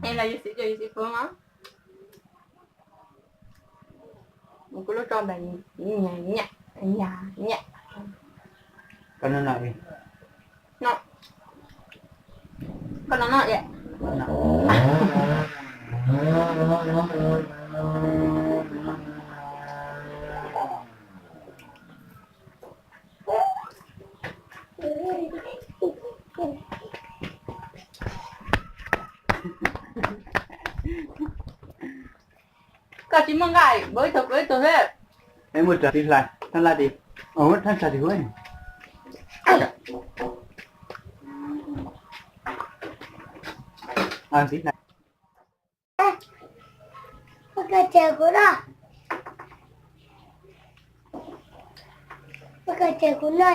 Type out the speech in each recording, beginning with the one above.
Los yus xim ces yus xim pub no. Kuv lub rau ntawm nyam nyam nyam. Koj noj no, koj noj no. Koj tsis muaj nqaij, npau ib tug npau ib tug xwb. Es muaj rau tib hlais thab laj di. Thab hlais di huab. Tib hlais. Koj tsev kuv no. Koj tsev kuv no.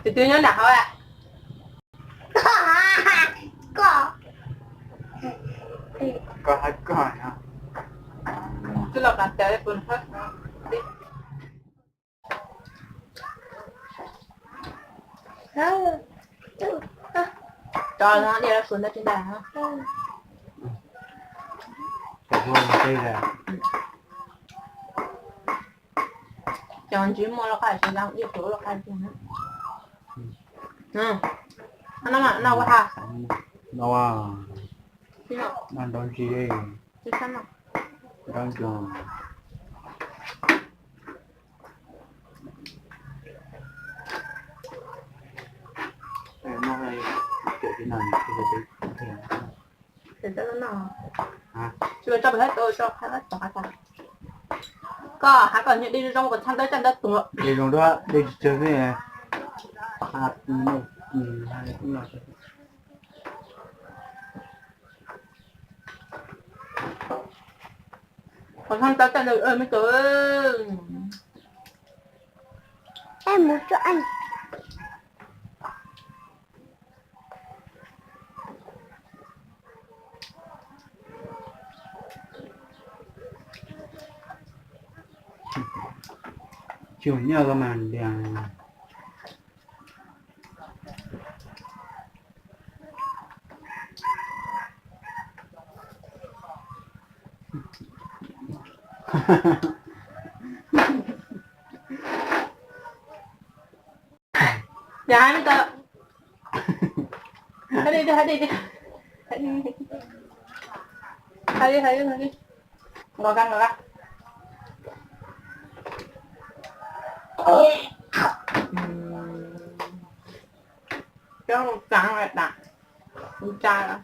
Tus twg nyob nram hauv? Koj. Koj hab koj. Twb los qas tas pus hab. Tso no, niaj lawv pus ntawd tsis ntais. Cov ntsis muaj loj qab tsis zoo, ib tug loj qab tsis zoo. No, no ua ha. No, no nrov ntsis. Nrov ntsis. Koj hab koj nyiam dej zoo, koj txhab ntawv caj ntawv tuag. Dej zoo dua, dej tsis tsawg xwb. Koj txhab ntawv caj ntawv me tus. Em, mus cho anh. Chịu nhớ các bạn đi à. Nqos kab nqos kab. Cov txav tas, tsa lawm.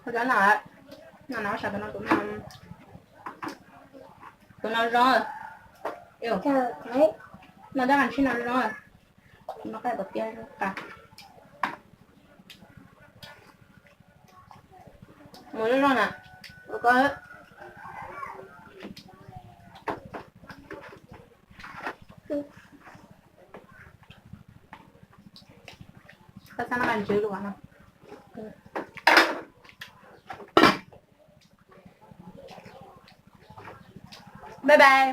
Cov no, no no, tus no zoo. No tab mas sib no zoo. No qab pom tiag zoo tas. Mus zoo zoo na. Ua koj. Koj txhob noj ntsws lus no. Bye bye.